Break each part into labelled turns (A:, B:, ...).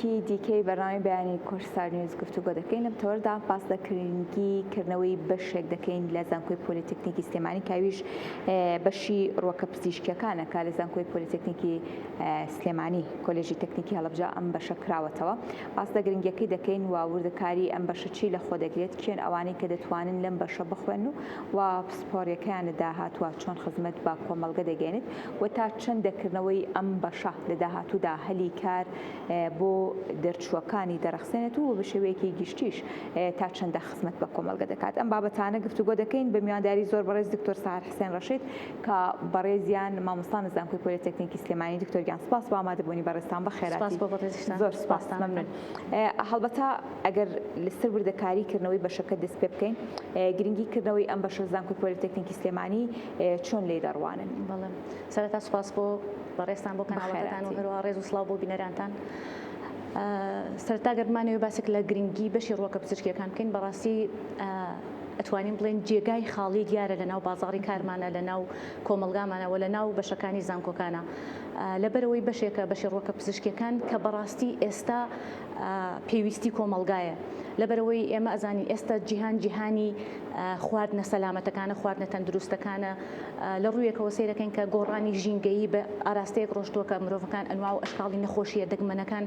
A: کی دیکەی بەرنامەی بەیانی کوردستان نیوز گفتوگۆ دەکەین لەم تەوەردا باس لە گرنگی کردنەوەی بەشێک دەکەین لە زانکۆی پۆلیتەکنیکی سلێمانی کاویش بەشی ڕوەکە پزیشکیەکانە کە لە زانکۆی پۆلیتەکنیکی سلێمانی کۆلێژی تەکنیکی هەڵەبجە ئەم بەشە کراوەتەوە باس لە گرنگیەکەی دەکەین و وردەکاری ئەم بەشە چی لە خۆ دەگرێت کێن ئەوانەی کە دەتوانن لەم بەشە بخوێن و و پسپۆریەکەیان لە داهاتووە چۆن خزمەت بە کۆمەڵگە دەگەێنێت و تا چەند دەکردنەوەی ئەم بەشە لە داهاتوودا هەلی کار بۆ دەرچووەکانی دەڕەخسێنێت و بە شێوەیەکی گشتیش تا چەندە خزمەت بە کۆمەڵگە دەکات. ئەم بابەتانە گفتوگۆ دەکەین بە میوانداری زۆر بەڕێز دکتۆر سەحەر حسێن ڕەشید کە بەڕێزیان مامۆستان لە زانکۆی پۆلیتەکنیکی سلێمانی. دکتۆر گیان سپاس بۆ ئامادەبوونی بەڕێزتان، بەخێرهاتی. زۆر سپاس، مەمنون. هەڵبەتە ئەگەر لەسەر وردەکاری کردنەوەی بەشەکە دەست پێ بکەین، گرنگی کردنەوەی ئەم بەشە زانکۆی پۆلیتەکنیکی سلێمانی چۆن لێی دەڕوانن؟
B: بەڵێ سەرەتا سوپاس بۆ بەڕێزتان بۆ کەناڵەکەتان و هەروەها ڕێز و سڵاو بۆ بینەرانتان. سەرەتا گەر بمانەوێت باسێک لە گرنگی بەشی ڕووەکە پزیشکیەکان بکەین بەڕاستی ئەتوانین بڵێن جێگای خاڵی دیارە لە ناو بازاڕی کارمانە لە ناو کۆمەڵگامانە و لە ناو بەشەکانی زانکۆکانە لەبەرەوەی بەشێکە بەشی ڕووەکە پزیشکیەکان کە بەڕاستی ئێستا پێویستی کۆمەڵگایە لەبەرەوەی ئێمە ئەزانین ئێستا جیهان جیهانی خواردنە سەلامەتەکانە خواردنە تەندروستەکانە لە ڕوویەکەوە سەیرەکەین کە گۆڕانی ژینگەیی بە ئاراستەیەک ڕۆشتووە کە مرۆڤەکان ئەنوا و ئەشکاڵی نەخۆشییە دەگمەنەکان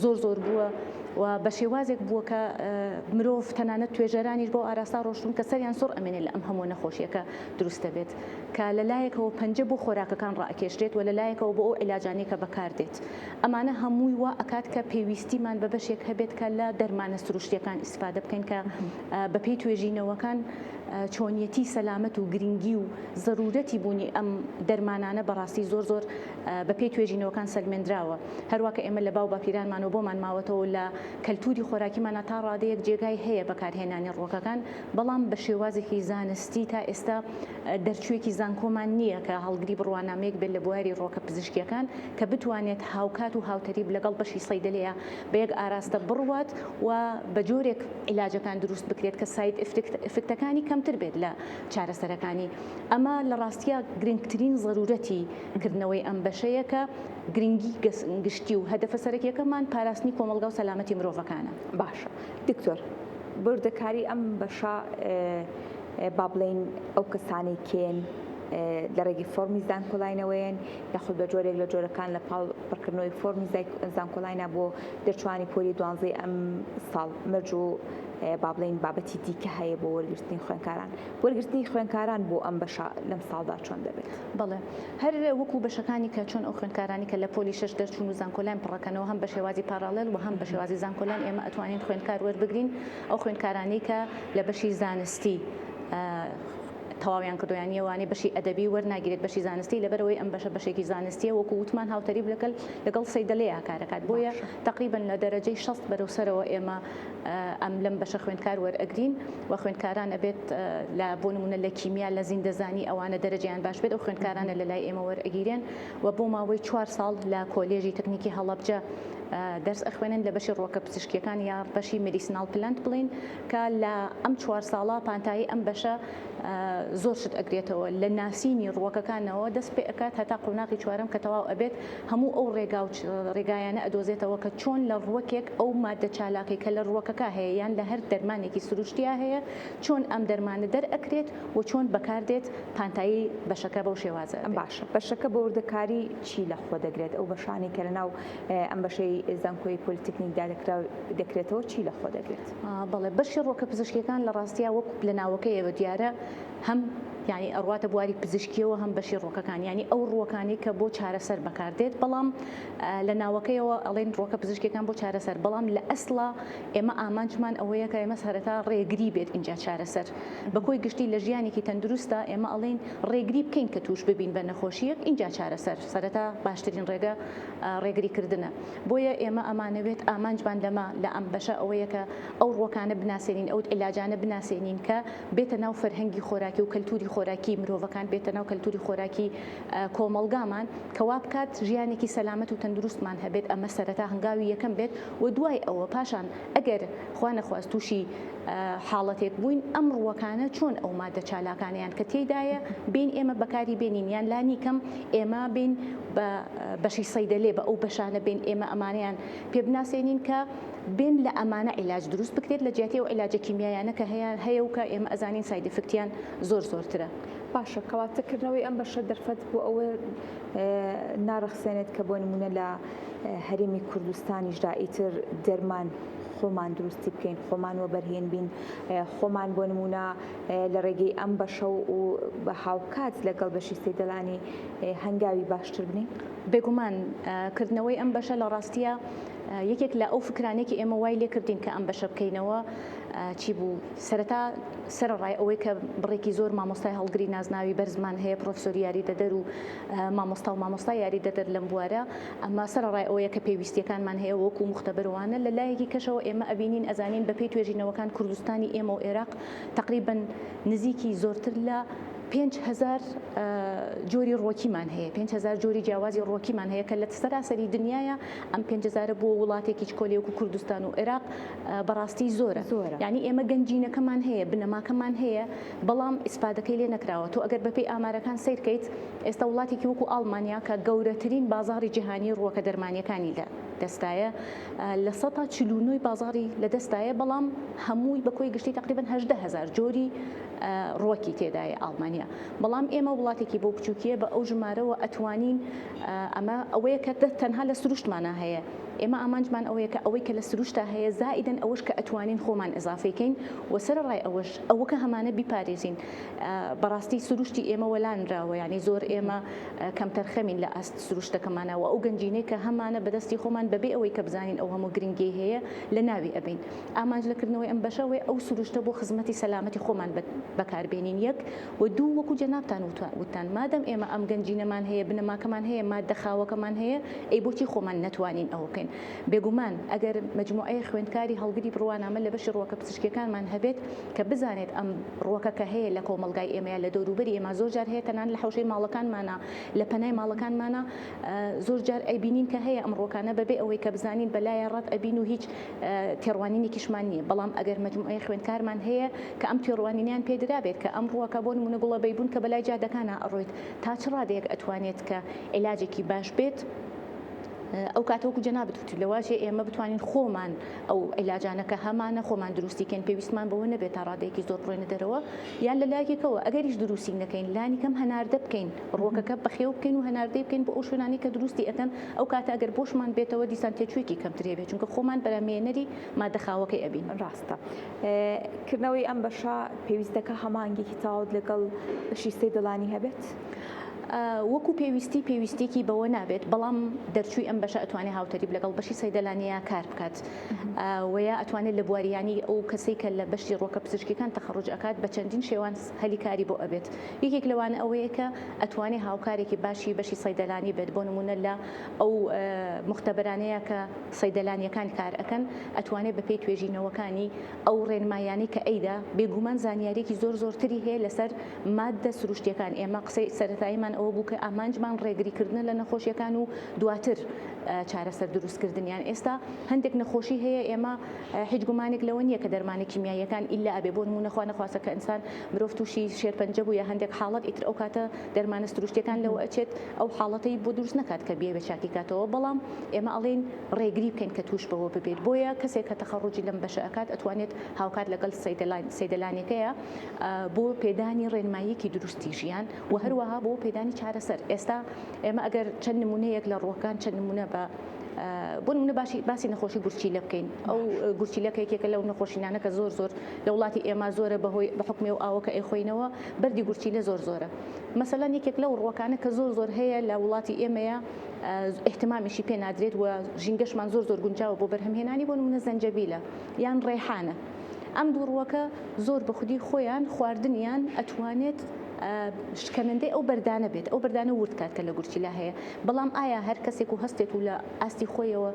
B: زۆر زۆر بووە و بە شێوازێک بووە کە مرۆڤ تەنانەت توێژەرانیش بەو ئاراستە ڕۆشتوون کە سەریان سوڕ ئەمێنێ لە ئەم هەموو نەخۆشییەکە دروست دەبێت کە لە لایەکەوە پەنجە بۆ خۆراکەکان ڕائەکێشرێت و لە لایەکەوە بۆ ئەو عیلاجانەی کە بەکاردێت ئەمانە هەمووی وا ئەکات کە پێویستیمان بە بەشێک هەبێت کە لە دەرمانە سروشتییەکان ئیستفادە بکەین کە بەپێی توێژینەوەکان چۆنیەتی سەلامەت و گرنگی و زەرورەتی بوونی ئەم دەرمانانە بەڕاستی زۆر زۆر بەپێی توێژینەوەکان سەلمێندراوە. هەروا کە ئێمە لە باو باپیرانمانەوە بۆمان ماوەتەوە لە کەلتوری خۆراکیمانا تا ڕادەیەک جێگای هەیە بەکارهێنانی ڕووەکەکان، بەڵام بە شێوازێکی زانستی تا ئێستا دەرچوویەکی زانکۆمان نییە کە هەڵگری بڕوانامەیەک بێت لە بواری ڕووەکە پزیشکییەکان کە بتوانێت هاوکات و هاوتەریب لەگەڵ بەشی سەیدەلەیە بە یەک ئاراستە بڕوات و بە جۆرێک عیلاجەکان دروست بکرێت کە side effect ەکانی کەمتر بێت لە چارەسەرەکانی. ئەمە لە ڕاستیا گرنگترین زەرورەتی کردنەوەی ئەم بەشەیە کە گرنگی گشتی و هەدەفە سەرەکیەکەمان پاراستنی کۆمەڵگا و سەلامەتی مرۆڤەکانە.
A: باشە دکتۆر بوردەکاری ئەم بەشە با بڵێین ئەو کەسانەی کێن لە ڕێگەی فۆرمی زانکۆلاینەوەیەن یاخود بە جۆرێک لە جۆرەکان لە پاڵ پڕکردنەوەی فۆرمی زانکۆلاینا بۆ دەرچوانی پۆلی دوانزەی ئەم ساڵ مەرج و با بڵێین بابەتی دیکە هەیە بۆ وەرگرتنی خوێندکاران وەرگرتنی خوێندکاران بۆ ئەم بەشە لەم ساڵدا چۆن دەبێت؟
B: بەڵێ هەر وەکو بەشەکانی کە چۆن ئەو خوێندکارانی کە لە پۆلی شەش دەرچوون و زانکۆلاین پڕەکەنەوە هەم بە شێوازی parallel و هەم بە شێوازی زانکۆلاین ئێمە ئەتوانین خوێندکار وەربگرین ئەو خوێندکارانەی کە لە بەشی زانستی تەواویان کردووە یانی ئەوانەی بەشی ئەدەبی وەرناگیرێت بەشی زانستی لەبەرئەوەی ئەم بەشە بەشێکی زانستیە وەکو وتمان هاوتەریب لەگەل لەگەڵ سەیدەلەیا کارەکات بۆیە تەقریبەن لە دەرەجەی 60 بەرەو سەرەوە ئێمە ئەم لەم بەشە خوێندکار وەرئەگرین و خوێندکاران ئەبێت لە بۆ نمونە لە کیمیا لە زیندەزانی ئەوانە دەرەجەیان باش بێت ئەو خوێندکارانە لە لای ئێمە وەرئەگیرێن و بۆ ماوەی چوار ساڵ لە کۆلێژی تەکنیکی هەڵەبجە دەرس ئەخوێنن لە بەشی ڕووەکە پزیشکیەکان یا بەشی medicinal plant بڵین کە لە ئەم چوار ساڵە پانتایی ئەم بەشە زۆر شت ئەگرێتەوە لە ناسینی ڕووەکەکانەوە دەست پێ ئەکات هەتا قۆناغی چوارەم کە تەواو ئەبێت هەموو ئەو ڕێگا و ڕێگایانە ئەدۆزێتەوە کە چۆن لە ڕووەکێک ئەو ماددە چالاکەی کە لە ڕووەکەکە هەیە یان لە هەر دەرمانێکی سروشتیا هەیە چۆن ئەم دەرمانە دەرئەکرێت و چۆن بەکاردێت پانتایی بەشەکە بەو شێوازە ئەبێت.
A: باشە بەشەکە بە وردەکاری چی لە خۆ دەگرێت؟ ئەو بەشانەی کە لەناو ئەم بەشەی زانکۆی پۆلیتەکنیکدا دەکرێتەوە چی لە خۆ دەگرێت؟
B: بەڵێ بەشی ڕووەکە پزیشکیەکان لە ڕاستیا وەکو لە ناوەکەیەوە دیارە هەم یانی ئەڕواتە بواری پزیشکیەوە هەم بەشی ڕووەکەکان یانی ئەو ڕووەکانی کە بۆ چارەسەر بەکاردێت بەڵام لە ناوەکەیەوە ئەڵێن ڕووەکە پزیشکیەکان بۆ چارەسەر بەڵام لە ئەسڵا ئێمە ئامانجمان ئەوەیە کە ئێمە سەرەتا ڕێگری بێت ئینجا چارەسەر بە کۆی گشتی لە ژیانێکی تەندروستە ئێمە ئەڵێین ڕێگری بکەین کە توش ببین بە نەخۆشیەک ئینجا چارەسەر سەرەتا باشترین ڕێگە ڕێگری کردنە بۆیە ئێمە ئەمانەوێت ئامانجمان لەمە لە ئەم بەشە ئەوەیە کە ئەو ڕووەکانە بناسێنین ئەو عیلاجانە بناسێنین کە بێتە ناو فەرهەنگی خۆراکی و کەلتوری. خۆراکی مرۆڤەکان بێتە ناو کەلتوری خۆراکی کۆمەڵگامان کە وا بکات ژیانێکی سەلامەت و تەندروستمان هەبێت ئەمە سەرەتا هەنگاوی یەکەم بێت و دوای ئەوە پاشان ئەگەر خوا نەخواست تووشی حاڵەتێک بووین ئەم ڕووەکانە چۆن ئەو مادە چالاکانەیان کە تێیدایە بین ئێمە بەکاری بێنین یان لانی کەم ئێمە بین بە بەشی سەیدەلێ بە ئەو بەشانە بین ئێمە ئەمانەیان پێ بناسێنین کە بێن لە ئەمانە عیلاج دروست بکرێت لە جیاتی ئەو عیلاجە کیمیایانە کە هەیە هەیە و کە ئێمە ئەزانین side effect یان زۆر زۆرترە.
A: باشە کەواتە کردنەوەی ئەم بەشە دەرفەت بۆ ئەوە ناڕەخسێنێت کە بۆ نمونە لە هەرێمی کوردستانیشدا ئیتر دەرمان خۆمان دروستی بکەین خۆمان وەبەرهێن بین خۆمان بۆ نمونە لە ڕێگەی ئەم بەشە و بە هاوکات لەگەڵ بەشی سەیدەلانی هەنگاوی باشتر بنین؟
B: بێگومان کردنەوەی ئەم بەشە لە ڕاستیە یەکێک لە ئەو فکرانەی کە ئێمە وای لێکردین کە ئەم بەشە بکەینەوە چی بوو سەرەتا سەرەڕای ئەوەی کە بڕێکی زۆر مامۆستای هەڵگری نازناوی بەرزمان هەیە پرۆفسۆری یاریدەدەر و مامۆستا و مامۆستا یاریدەدەر لەم بوارە ئەمە سەرەڕای ئەوەیە کە پێویستیەکانمان هەیە وەکو مختبەروانە لە لایەکی کەشەوە ئێمە ئەبینین ئەزانین بەپێی توێژینەوەکان کوردستانی ئێمە و عێراق تقریبا نزیکی زۆرتر لە 5000 جۆری ڕۆکیمان هەیە 5000 جۆری جیاوازی ڕۆکیمان هەیە کە لە سەراسەری دنیاە ئەم 5000 بۆ وڵاتێکی چکۆلێ وەکو کوردستان و عێراق بەڕاستی زۆرە
A: زۆرە
B: یعنی ئێمە گەنجینەکەمان هەیە بنەماکەمان هەیە بەڵام ئیسفادەکەی لێ نەکراوە تۆ ئەگەر بەپێی ئامارەکان سەیرکەیت ئێستا وڵاتێکی وەکو ئاڵمانیا کە گەورەترین بازاری جیهانی ڕووەکە دەرمانیەکانی لە دەستایە 49% بازاری لە دەستایە بەڵام هەمووی بە کۆی گشتی تقریبا 18 هزار جۆری ڕووەکی تێدایە ئاڵمانیا بەڵام ئێمە وڵاتێکی بۆ بچووکیە بە ئەو ژمارەوە ئەتوانین ئەمە ئەوەیە کە تەنها لە سروشتمانە هەیە ئێمە ئامانجمان ئەوەیە کە ئەوەی کە لە سروشتا هەیە زائیدەن ئەوەش کە ئەتوانین خۆمان ئیزافەی کەین و سەرەڕای ئەوەش ئەوە کە هەمانە بیپارێزین. بەڕاستی سروشتی ئێمە وەلانراوە یانی زۆر ئێمە کەمتەرخەمین لە ئاست سروشتەکەمانا و ئەو گەنجینەی کە هەمانە بەدەستی خۆمان بەبێ ئەوەی کە بزانین ئەو هەموو گرنگیەی هەیە لە ناوی ئەبەین. ئامانج لە کردنەوەی ئەم بەشە ئەوەیە ئەو سروشتە بۆ خزمەتی سەلامەتی خۆمان بەکاربێنین یەک و دوو وەکو جەنابتان وتتان مادەم ئێمە ئەم گەنجینەمان هەیە بنەماکەمان هەیە ماددە خاوەکەمان هەیە ئەی بۆچی خۆمان نەتوانین ئەوە بکەین بێگومان ئەگەر مەجموعەیە خوێندکاری هەڵگری بڕوانامە لە بەشی ڕووەکە پزیشکیەکانمان هەبێت کە بزانێت ئەم ڕووەکە کە هەیە لە کۆمەڵگای ئێمەیە لە دەوروبەری ئێمە زۆر جار هەیە تەنان لە حەوشەی ماڵەکانمانە لە پەنای ماڵەکانمانە زۆر جار ئەیبینین کە هەیە ئەم ڕووەکانە بەبێ ئەوەی کە بزانین بەلایە ڕەت ئەبین و هیچ تێڕوانینێکیشمان نییە، بەڵام ئەگەر مەجموعەی خوێندکارمان هەیە کە ئەم تێڕوانینەیان پێ درابێت کە ئەم ڕووەکە بۆ نموونە گوڵە بەیبوون کە بەلای جادەکانا ئەڕۆیت تا چ ڕادەیەک ئەتوانێت کە عیلاجێکی باش بێت ئەو کاتە وەکو جەنابت وتت لەواچێ ئێمە بتوانین خۆمان ئەو عیلاجانە کە هەمانە خۆمان دروستی کەین پێویستمان بەوە نەبێت تا ڕادەیەکی زۆر بڕۆینە دەرەوە یان لە لایەکێکەوە ئەگەریش دروستی نەکەین لانی کەم هەناردە بکەین ڕووەکەکە بەخێو بکەین و هەناردەی بکەین بۆ ئەو شوێنانەی کە دروستی ئەکەن ئەو کاتە ئەگەر بۆشمان بێتەوە دیسان تێچوویەکی کەمتری ئەبێت چونکە خۆمان بەرهەمهێنەری مادە خاوەکەی ئەبین.
A: ڕاستە کردنەوەی ئەم بەشە پێویست دەکا هەماهەنگیەکی تەواوت لەگەڵ بەشی سەیدەڵانی هەبێت؟
B: وەکو پێویستی پێویستیەکی بەوە نابێت بەڵام دەرچووی ئەم بەشە ئەتوانێت هاوتەریب لەگەڵ بەشی سەیدەلانیە کار بکات وەیا ئەتوانێت لە بواریانی ئەو کەسەی کە لە بەشی ڕۆکە پزیشکیەکان تەخەڕوج ئەکات بە چەندین شێوان هەلی کاری بۆ ئەبێت یەکێک لەوانە ئەوەیە کە ئەتوانێ هاوکارێکی باشی بەشی سەیدەلانی بێت بۆ نمونە لە ئەو مختبەرانەیە کە سەیدەلانیەکان کار ئەکەن ئەتوانێت بەپێی توێژینەوەکانی ئەو ڕێنماییانەی کە ئەیدا بێگومان زانیاریەکی زۆر زۆرتری هەیە لەسەر ماددە سروشتیەکان ئێمە قسەی سەرەتاییمان ئەوە بوو کە ئامانجمان ڕێگریکردنە لە نەخۆشیەکان و دواتر چارەسەر دروستکردنیان ئێستا هەندێک نەخۆشی هەیە ئێمە هیچ گومانێک لەوە نییە کە دەرمانە کیمیاییەکان ئیلا ئەبێ بۆ نموونە خوا نەخواستە کە ئینسان مرۆڤ تووشی شێرپەنجە بوو یا هەندێک حاڵەت ئیتر ئەو کاتە دەرمانە سروشتیەکان لەوە ئەچێت ئەو حاڵەتەی بۆ دروست نەکات کە بیەوێت چاکی کاتەوە بەڵام ئێمە ئەڵێین ڕێگری بکەین کە تووش بەوە ببێت بۆیە کەسێک کە تەخەڕوجی لەم بەشە ئەکات ئەتوانێت هاوکات لەگەڵ سەیدەلانەکەیە بۆ پێدانی ڕێنماییەکی دروستی ژیان و هەروەها بۆ پێدانی چارەسەر ئێستا ئێمە ئەگەر چەند نمونەیەک لە ڕووەکان چەند نمونە بە بۆ نمونە باشی باسی نەخۆشی گورچیلە بکەین ئەو گورچیلە کە یەکێکە لەو نەخۆشینانە کە زۆر زۆر لە وڵاتی ئێمە زۆرە بەهۆی بە حکومی و ئاوەکە ئەیخۆینەوە بەردی گورچیلە زۆر زۆرە مەسەلەن یەکێک لەو ڕووەکانە کە زۆر زۆر هەیە لە وڵاتی ئێمەیە احتمامیشی پێ نادرێت و ژینگەشمان زۆر زۆر گونجاوە بۆ بەرهەمهێنانی بۆ نمونە زەنجەبیلە یان ڕێحانە ئەم دوو ڕووەکە زۆر بە خودی خۆیان خواردنیان ئەتوانێت. شکەنەندەی ئەو بەردانە بێت، ئەو بەردانە ورد کات کە لە گورچیلە هەیە، بەڵام ئایا هەر کەسێک و هەستێت و لە ئاستی خۆیەوە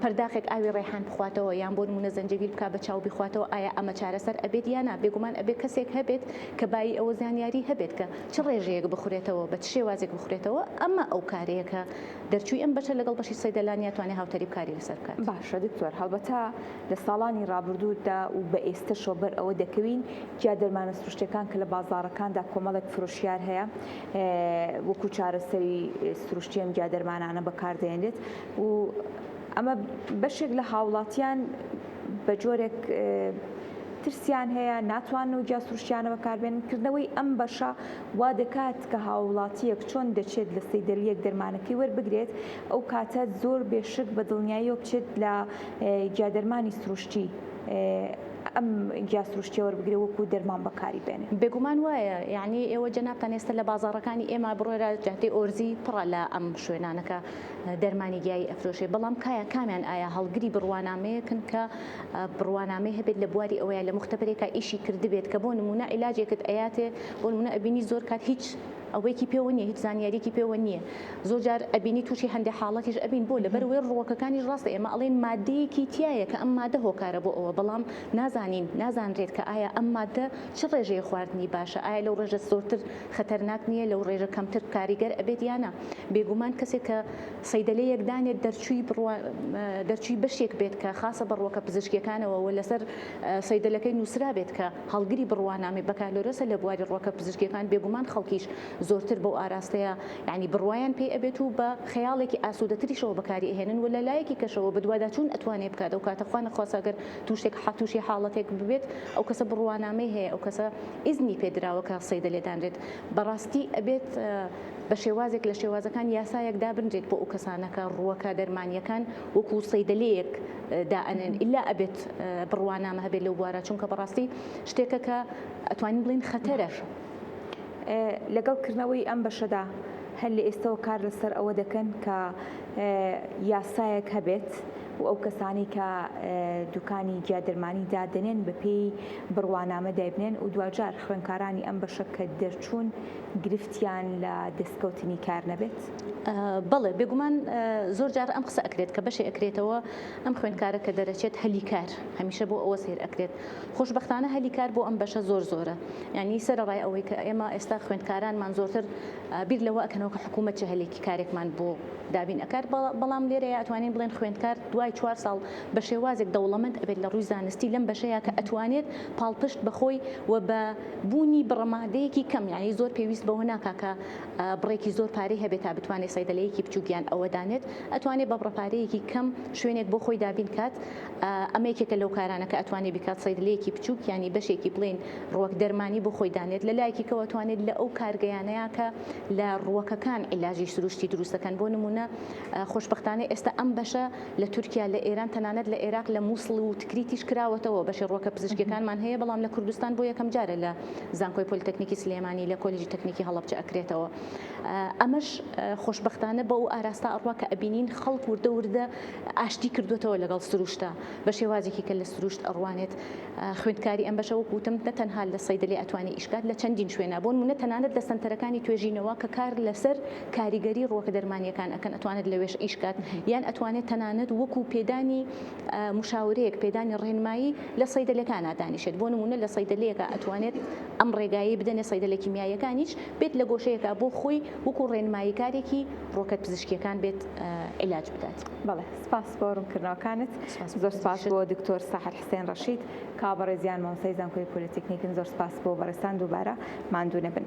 B: پەرداخێک ئاوی ڕێحان بخواتەوە یان بۆ نمونە زەنجەبیل بکا بە چاو بیخواتەوە ئایا ئەمە چارەسەر ئەبێت یا نا؟ بێگومان ئەبێت کەسێک هەبێت کە بایی ئەوە زانیاری هەبێت کە چ ڕێژەیەک بخورێتەوە بە چ شێوازێک بخورێتەوە، ئەمە ئەو کارەیە کە دەرچووی ئەم بەشە لەگەڵ بەشی سەیدەلانیا توانێ هاوتەریب کاری لەسەر بکات.
A: باشە دکتۆر هەڵبەتە لە ساڵانی ڕابردوودا و بە ئێستەشەوە بەر ئەوە دەکەوین گیا دەرمانە سروشتیەکان کە لە بازاڕەکاندا کۆمەڵێک فرۆشیار هەیە وەکو چارەسەری سروشتی ئەم گیا دەرمانانە بەکاردێنرێت و ئەمە بەشێک لە هاوڵاتیان بە جۆرێک ترسیان هەیە ناتوانن و گیا سروشتیانە بەکاربێن کردنەوەی ئەم بەشە وا دەکات کە هاوڵاتیەک چۆن دەچێت لە سەیدەلیەک دەرمانەکەی وەربگرێت ئەو کاتە زۆر بێشک بە دڵنیاییەوە بچێت لە گیادەرمانی سروشتی ئەم گیا سروشتیە وەربگرێ وەکو دەرمان بەکاری بێنێ.
B: بێگومان وایە یەعنی ئێوە جەنابتان ئێستا لە بازاڕەکانی ئێمە بڕۆرە جادەی ئۆرزی پڕە لە ئەم شوێنانە کە دەرمانی گیایی ئەفرۆشێ بەڵام کایا کامیان ئایا هەڵگری بڕوانامەیەکن کە بڕوانامەی هەبێت لە بواری ئەوەیە لە موختەبەرێکا ئیشی کردبێت کە بۆ نمونە عیلاجێکت ئەیاتێ بۆ نمونە ئەبینی زۆر کات هیچ ئەوەیەکی پێوە نییە هیچ زانیاریەکی پێوە نییە زۆر جار ئەبینی تووشی هەندێک حاڵەتیش ئەبین بۆ لەبەر وێ ڕووەکەکانیش ڕاستە ئێمە ئەڵێن مادەیەکی تایە کە ئەم مادە هۆکارە بۆ ئەوە بەڵام نازانین نازانرێت کە ئایا ئەم مادە چ ڕێژەیە خواردنی باشە ئایا لەو ڕێژە زۆرتر خەتەرناک نییە لەو ڕێژە کەمتر کاریگەر ئەبێت یان نا بێگومان کەسێک کە سەیدەلەیەک دانێت دەرچووی بڕوا دەرچووی بەشێک بێت کە خاصە بە ڕووەکە پزیشکیەکانەوە و لەسەر سەیدەلەکەی نووسرابێت کە هەڵگری بڕوانامەی بەکالۆرۆسە لە بواری ڕووەکە پزیشکیەکان بێگومان خەڵکیش زۆرتر بەو ئاراستەیە یانی بڕوایان پێی ئەبێت و بە خەیاڵێکی ئاسوودەتریشەوە بەکاری ئەهێنن و لە لایەکی کەشەوە بەدواداچوون ئەتوانێ بکات ئەو کاتە خوا نەخواستە گەر تووشێک تووشی حاڵەتێک ببێت ئەو کەسە بڕوانامەی هەیە ئەو کەسە ئیزنی پێ دراوە کە سەیدەلێ دانرێت بەڕاستی ئەبێت بە شێوازێک لە شێوازەکان یاسایەک دابنرێت بۆ ئەو کەسانە کە ڕووەکە دەرمانیەکان وەکو سەیدەلەیەک دائەنێن ئیلا ئەبێت بڕوانامە هەبێت لەو بوارە چونکە بەڕاستی شتێکە کە ئەتوانین بڵین خەتەرە.
A: لەگەڵ کردنەوەی ئەم بەشەدا هەر لە ئێستەوە کار لەسەر ئەوە دەکەن کە یاسایەک هەبێت و ئەو کەسانەی کە دوکانی گیادەرمانی دادەنێن بەپێی بڕوانامە دایبنێن و دواجار خوێنکارانی ئەم بەشە کە دەرچوون گرفتیان لە دەستکەوتنی کار نەبێت؟
B: بەڵێ بێگومان زۆر جار ئەم قسە ئەکرێت کە بەشێ ئەکرێتەوە ئەم خوێندکارە کە دەرەچێت هەلی کار هەمیشە بۆ ئەوە سەیر ئەکرێت خۆشبەختانە هەلی کار بۆ ئەم بەشە زۆر زۆرە یعنی سەرەڕای ئەوەی کە ئێمە ئێستا خوێندکارانمان زۆرتر بیر لەوە ئەکەنەوە کە حکوومەت چ هەلێکی کارێکمان بۆ دابین ئەکات بەڵام لێرەیە ئەتوانین بڵێن خوێندکار دوای چوار ساڵ بە شێوازێک دەوڵەمەند ئەبێت لە ڕووی زانستی لەم بەشەیە کە ئەتوانێت پاڵپشت بەخۆی و بە بوونی بڕەمادەیەکی کەم یعنی زۆر پێویست بەوە ناکا کە بڕێکی زۆر پارەی هەبێت تا بتوانێت سەیدەلەیەکی بچووک یان ئەوە دانێت ئەتوانێت بە بڕە پارەیەکی کەم شوێنێک بۆ خۆی دابین کات ئەمە یەکێکە لەو کارانە کە ئەتوانێت بیکات سەیدلەیەکی بچووک یانی بەشێکی بڵێین ڕوەک دەرمانی بۆ خۆی دانێت لە لایەکی کەوە توانێت لە ئەو کارگەیانەیە کە لە ڕوەکەکان عیلاجی سروشتی دروست دەکەن بۆ نمونە خۆشبەختانە ئێستا ئەم بەشە لە تورکیا لە ئێران تەنانەت لە عێراق لە مووسڵ و تکریتیش کراوەتەوە بەشی ڕوەکە پزیشکیەکانمان هەیە بەڵام لە کوردستان بۆ یەکەم جارە لە زانکۆی پۆلیتەکنیکی سلێمانی لە کۆلێژی تەکنیکی هەڵەبجە ئەکرێتەوە ئەمەش خۆشبەختانە بەو ئاراستە ئەڕوا کە ئەبینین خەڵک وردە وردە ئاشتی کردوێتەوە لەگەڵ سروشتە بە شێوازێکی کە لە سروشت ئەڕوانێت خوێندکاری ئەم بەشە وەک وتم نە تەنها لە سەیدەلێ ئەتوانێ ئیش کات لە چەندین شوێنا بۆ نمونە تەنانەت لە سەنتەرەکانی توێژینەوە کە کار لەسەر کاریگەری ڕووەکە دەرمانیەکان ئەکەن ئەتوانێت لەوێش ئیش کات یان ئەتوانێت تەنانەت وەکو پێدانی مشاورەیەک پێدانی ڕێنمایی لە سەیدەلەکانا دانیشێت بۆ نمونە لە سەیدەلەیەکا ئەتوانێت ئەم ڕێگایەی بدەنێ سەیدەلە کیمیاییەکانیش بێت لە گۆشەیەکا بۆ خۆی وەکو ڕێنماییکارێکی ڕووەکە پزیشکیەکان بێت عیلاج بدات.
A: بەڵێ سپاس بۆ ڕوونکردنەوەکانت. زۆر سپاس بۆ دکتۆر ساحر حسێن ڕەشید کا بەڕێزیان مامۆستای زانکۆی پۆلیتەکنیکن زۆر سپاس بۆ بەڕێزتان دووبارە ماندوو نەبن.